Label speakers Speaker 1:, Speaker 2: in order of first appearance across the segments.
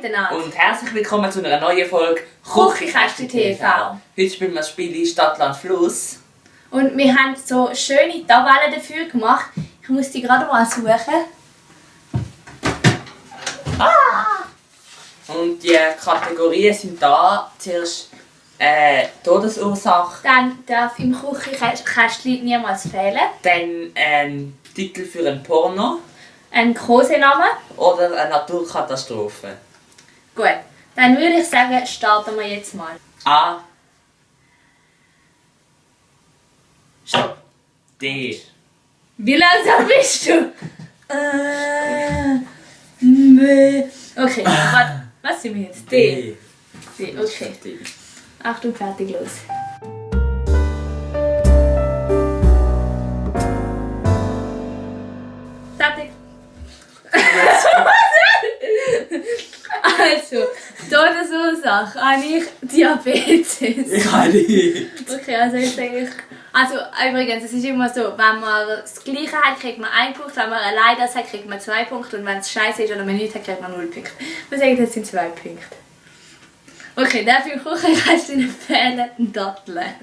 Speaker 1: miteinander.
Speaker 2: Und herzlich willkommen zu einer neuen Folge
Speaker 1: Küchenkästchen TV.
Speaker 2: Heute spielen wir das Spiel Stadt, Land, Fluss.
Speaker 1: Und wir haben so schöne Tabellen dafür gemacht. Ich muss die gerade mal suchen.
Speaker 2: Und die Kategorien sind da. Zuerst Todesursache,
Speaker 1: Dann darf im Küchenkästchen niemals fehlen.
Speaker 2: dann Titel für ein Porno
Speaker 1: Ein Kosename.
Speaker 2: oder eine Naturkatastrophe.
Speaker 1: Gut, dann würde ich sagen, starten wir jetzt mal.
Speaker 2: A,
Speaker 1: Stopp.
Speaker 2: D.
Speaker 1: Wie langsam bist du? Okay, warte. Was sind wir jetzt? D. D, okay.
Speaker 2: D.
Speaker 1: Achtung, fertig, los. Fertig. Also, Todesursache habe ich Diabetes.
Speaker 2: Ich habe nicht.
Speaker 1: Okay, also ich sage also übrigens, es ist immer so, wenn man das Gleiche hat, kriegt man 1 Punkt, wenn man allein das hat, kriegt man 2 Punkte und wenn es scheiße ist oder man nichts hat, kriegt man 0 Punkte. Wir sagen, das sind 2 Punkte. Okay, dafür im Küchenkästchen fehlen Datteln.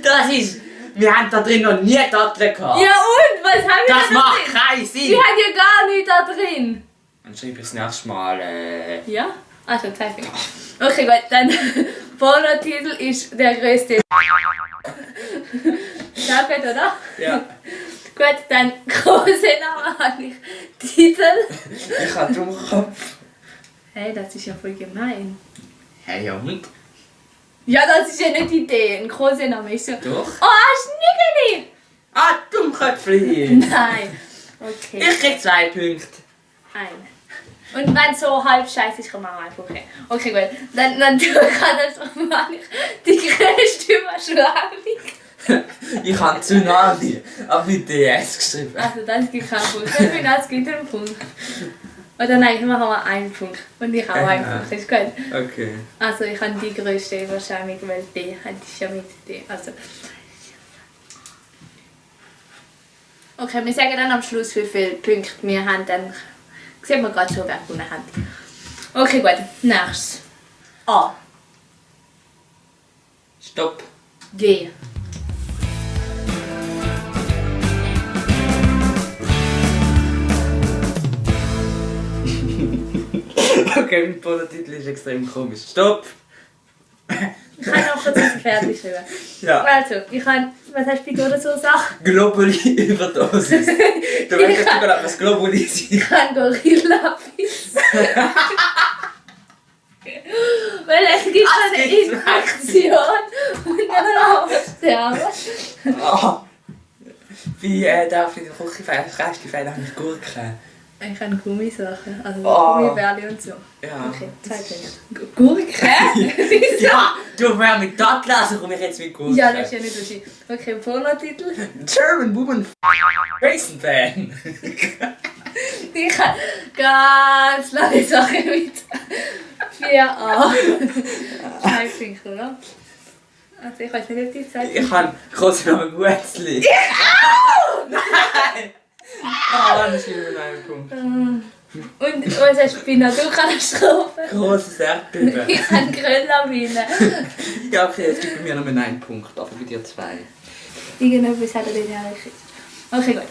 Speaker 2: Das ist... Wir haben da drin noch nie Datteln gehabt.
Speaker 1: Ja und? Was haben wir
Speaker 2: Das
Speaker 1: da
Speaker 2: macht
Speaker 1: drin?
Speaker 2: keinen Sinn.
Speaker 1: Wir haben ja gar nichts da drin.
Speaker 2: Dann schreibe ich das nächste Mal.
Speaker 1: Ja? Also 2 Punkte. Okay, gut, dann Pornotitel ist der größte. Sehr gut, oder?
Speaker 2: Ja.
Speaker 1: Gut, dann große Namen habe ich. Titel.
Speaker 2: Ich habe Dummkopf.
Speaker 1: Hey, das ist ja voll gemein.
Speaker 2: Hey, ja und?
Speaker 1: Ja, das ist ja nicht die Idee. Ein großer Name ist so.
Speaker 2: Doch.
Speaker 1: Oh, Schniggeli!
Speaker 2: Ah, Dummköpfli.
Speaker 1: Nein. Okay.
Speaker 2: Ich krieg 2 Punkte.
Speaker 1: Ein. Und wenn es so halb scheiße ist, kann man auch einfach okay. Okay, gut. Dann tue ich das die größte Überschwemmung.
Speaker 2: Ich habe Tsunami auf die DS geschrieben.
Speaker 1: Also das gibt keinen Punkt. Ich finde, das gibt einen Punkt. Oder nein, ich mache mal einen Punkt. Und ich auch einen Punkt. Ist gut.
Speaker 2: Okay.
Speaker 1: Also ich habe die größte Überschwemmung, weil die hatte ich ja mit D. Also. Okay, wir sagen dann am Schluss, wie viele Punkte wir haben. Dann sehen wir gerade so, wer gewonnen hat. Okay, gut. Nächstes. A.
Speaker 2: Stopp.
Speaker 1: G.
Speaker 2: Okay, mein Pornotitel ist extrem komisch. Stopp.
Speaker 1: Ich kann noch kurz fertig schreiben.
Speaker 2: Ja.
Speaker 1: Also, ich habe... Was hast du bei Todesursache?
Speaker 2: Globuli-Überdosis. Du weißt jetzt sogar, was Globuli ist.
Speaker 1: Ich habe Gorilla-Biss. Weil es gibt so eine Infektion und dann auch sterben.
Speaker 2: Oh. Wie darf ich den Küchenkästchen habe ich Gurken?
Speaker 1: Ich habe Gummisachen, also
Speaker 2: Oh.
Speaker 1: Gummibärli und so.
Speaker 2: Ja.
Speaker 1: Okay, 2 Punkte. Gurken? Wieso?
Speaker 2: Ja, du mehr mit Datteln, also komme ich jetzt mit Gurken.
Speaker 1: Ja, das ist ja nicht lustig. Okay, Pornotitel.
Speaker 2: German Woman Racing Fan.
Speaker 1: Ich habe ganz lange Sachen mit 4a. 2 Punkte, oder? Also ich weiß nicht, ob die Zeit...
Speaker 2: Ich habe Kosenamen Guetzli. Nein! Ah, das ist wieder mit einem Punkt.
Speaker 1: Und was hast du bei Naturkatastrophe?
Speaker 2: Grosses Erdbeben.
Speaker 1: Ich habe Grönlawine.
Speaker 2: Ja, okay, es gibt bei mir nur einen Punkt, aber bei dir 2.
Speaker 1: Irgendetwas hat er den ja gekriegt. Okay, gut.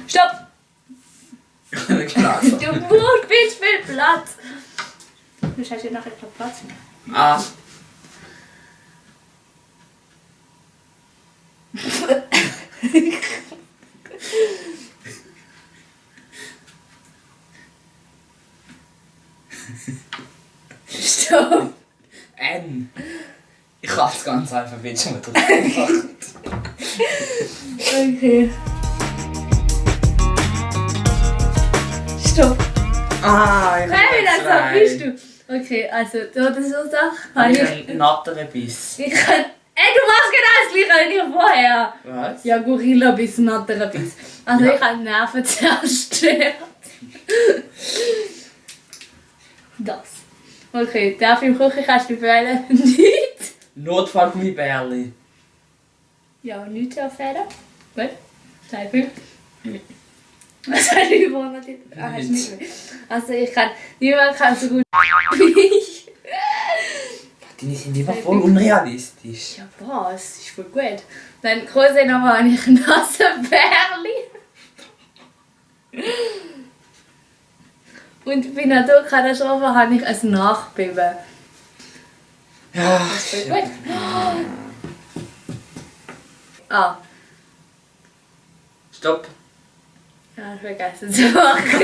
Speaker 1: Stopp!
Speaker 2: Ich habe klar.
Speaker 1: Du brauchst viel Platz. Du hast ja nachher keinen Platz mehr.
Speaker 2: Ah.
Speaker 1: Stopp!
Speaker 2: N. Ich habe das ganze Alphabet schon mal drauf gemacht.
Speaker 1: Okay. Stopp!
Speaker 2: Ah, ich
Speaker 1: Hey, wie langsam
Speaker 2: zwei.
Speaker 1: bist du? Okay, also Todesursache habe
Speaker 2: Ich
Speaker 1: ich...
Speaker 2: habe einen natteren Biss.
Speaker 1: Ich kann... Ey, du machst genau das gleiche wie vorher!
Speaker 2: Was?
Speaker 1: Ja, Gorilla bis natterer Biss. Also
Speaker 2: Ja.
Speaker 1: ich habe Nerven zerstört. Das. Okay, darf ich im Küchenkästchen wählen? Nicht.
Speaker 2: Notfallgummibärli.
Speaker 1: Ja, nichts empfehlen. Gut. 2 Punkte. Was hast du über 100 Titel? Ah, hast du nicht mehr. Also niemand kann so gut wie ich.
Speaker 2: Die sind immer voll unrealistisch.
Speaker 1: Ja was, das ist voll gut. Dann große Nummer habe ich nasse Bärli. Und bei Naturkatastrophen habe ich ein Nachbeben.
Speaker 2: Ja.
Speaker 1: Das ist voll gut. Ah,
Speaker 2: Stopp.
Speaker 1: ja, ich habe vergessen zu machen.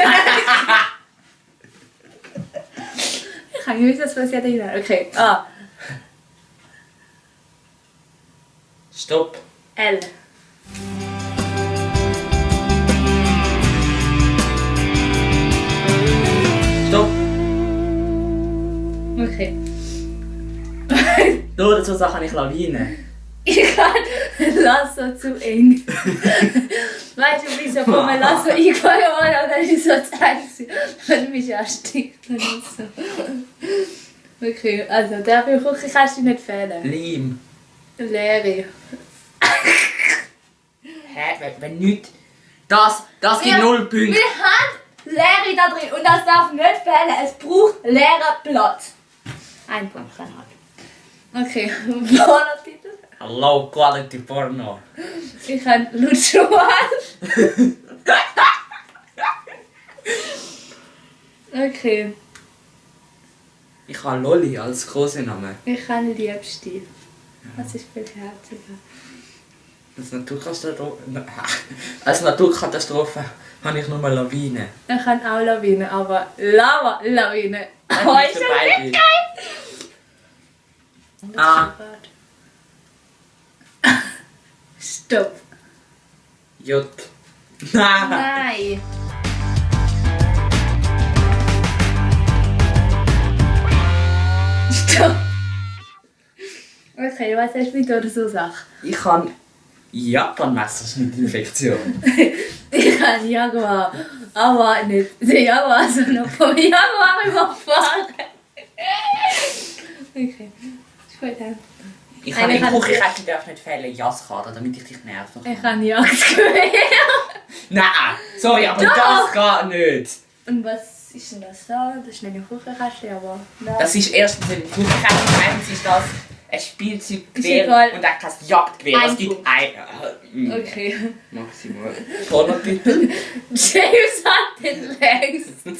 Speaker 1: Ich habe nicht gewusst, was passiert ist. Okay, ah.
Speaker 2: Stopp.
Speaker 1: L.
Speaker 2: Stopp.
Speaker 1: Okay.
Speaker 2: Nur dazu habe ich Lawine.
Speaker 1: Ich kann Lasso zu eng. Weißt du, wieso von mir Lasso eingefangen wurde und dann ist so zu eng gewesen. Dann mich erstickt und so. Okay, also der Küche kannst du nicht fehlen.
Speaker 2: Leim.
Speaker 1: Leere.
Speaker 2: Hä? Wenn nicht. Das gibt 0 Punkte.
Speaker 1: Wir haben Leere da drin und das darf nicht fehlen. Es braucht leeren Platz. Ein Punkt kann halt. Okay, Pornotitel.
Speaker 2: Low Quality Porno.
Speaker 1: Ich habe Lutschwal. Okay,
Speaker 2: Ich habe Lolli als Kosename.
Speaker 1: ich habe Liebstil. Das ist viel herziger.
Speaker 2: Als Naturkatastrophe habe ich nur mal Lawine.
Speaker 1: Ich habe auch Lawine, aber Lawine. Oh, ist das nicht geil?
Speaker 2: Ah.
Speaker 1: Stopp.
Speaker 2: J. Nein.
Speaker 1: Nein. Stopp. Okay, was hast du mit der Ursache?
Speaker 2: Ich habe Japan-Messerschnittinfektion.
Speaker 1: Ich habe Jaguar, aber nicht der Jaguar, sondern vom Jaguar überfahren. Okay, ist gut.
Speaker 2: Ich habe im Küchenkette darf nicht fehlen Jasskader, damit ich dich nerve.
Speaker 1: Ich habe Jagdgewehr.
Speaker 2: Nein, sorry, aber
Speaker 1: Doch.
Speaker 2: das geht nicht.
Speaker 1: Und was ist denn das da? Das ist nicht eine Küchenkiste, aber... Nein.
Speaker 2: Das ist erstens ein Küchenkette, zweitens ist das ein
Speaker 1: Ist
Speaker 2: Spielzeuggewehr
Speaker 1: egal.
Speaker 2: und auch kein Jagdgewehr.
Speaker 1: Ein
Speaker 2: Es gibt
Speaker 1: Punkt.
Speaker 2: ein...
Speaker 1: Okay.
Speaker 2: Maximal. Pornotitel.
Speaker 1: James hat den längsten.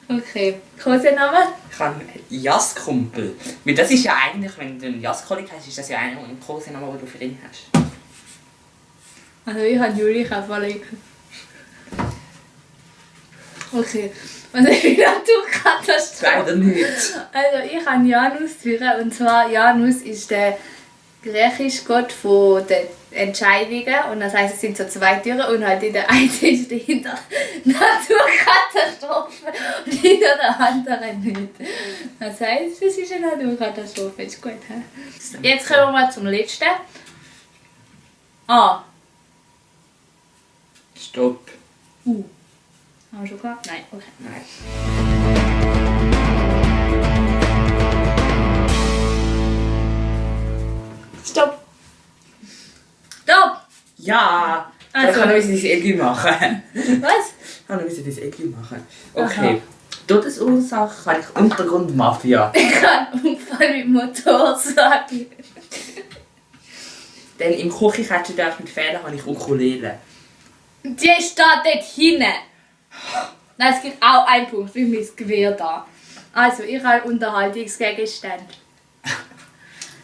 Speaker 1: Okay. Kosename?
Speaker 2: Ich habe Jasskumpel. Weil das ist ja eigentlich, wenn du einen Jasskolik hast, ist das ja eigentlich ein Kosename, den du für ihn hast.
Speaker 1: Also ich habe Julika verlegt. Okay. Was ist die Naturkatastrophe?
Speaker 2: Leider nicht.
Speaker 1: Also ich habe Janus führen und zwar Janus ist der griechische Gott von den Entscheidungen und das heisst es sind so 2 Türen und halt in der einen ist dahinter Naturkatastrophe und hinter der anderen nicht. Das heisst, es ist eine Naturkatastrophe, ist gut. He? Jetzt kommen wir mal zum letzten. Ah.
Speaker 2: Stopp.
Speaker 1: Haben wir schon gehabt? Nein, okay.
Speaker 2: Nein.
Speaker 1: Stopp! Stopp!
Speaker 2: Ja!
Speaker 1: Also.
Speaker 2: Ich kann noch ein bisschen dein Egli machen.
Speaker 1: Was?
Speaker 2: Ich kann noch ein bisschen dein Egli machen. Okay. Todesursache habe ich Untergrundmafia.
Speaker 1: Ich kann Unfall mit Motor sagen.
Speaker 2: Dann im Küchenkette darf mit Fehlen habe ich Ukulele.
Speaker 1: Die steht dort hinten. Nein, es gibt auch einen Punkt für mein Gewehr da. Also, ich habe Unterhaltungsgegenstände.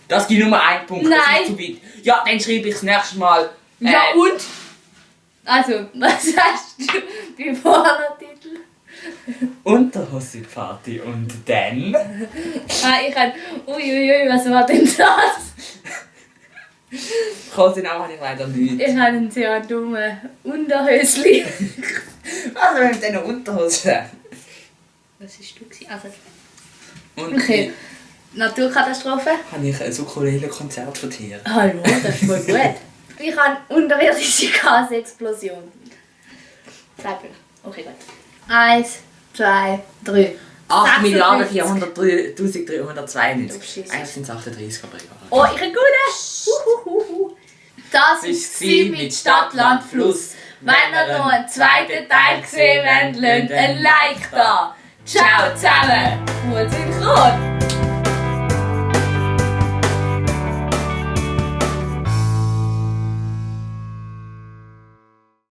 Speaker 2: Das gibt nur 1 Punkt.
Speaker 1: Nein.
Speaker 2: Das ist zu weit. Ja, dann schreibe ich das nächste Mal.
Speaker 1: Ja und? Also, was hast du beim Vordertitel?
Speaker 2: Unterhose-Party und dann?
Speaker 1: Ah, ich habe... Uiuiui, was war denn das?
Speaker 2: Kosename habe ich leider nicht.
Speaker 1: Ich habe einen sehr dummen Unterhösli.
Speaker 2: Also mit diesen Unterhosen.
Speaker 1: Was ist du? Also,
Speaker 2: Und
Speaker 1: okay. Naturkatastrophe?
Speaker 2: habe ich ein Ukulele-Konzert von dir.
Speaker 1: Hallo, das ist voll gut. Ich habe unterirdische Gasexplosion. 2 Punkte. Okay, gut. 1, 2, 3.
Speaker 2: 8.403.392.
Speaker 1: Oh, shit.
Speaker 2: Eigentlich sind es 38, aber egal.
Speaker 1: Oh, ich habe gute. Das war mit Stadt, Land, Fluss. Wenn ihr noch einen zweiten Teil gesehen wollt, lasst ein Like da. Ciao zusammen. Gut synchron.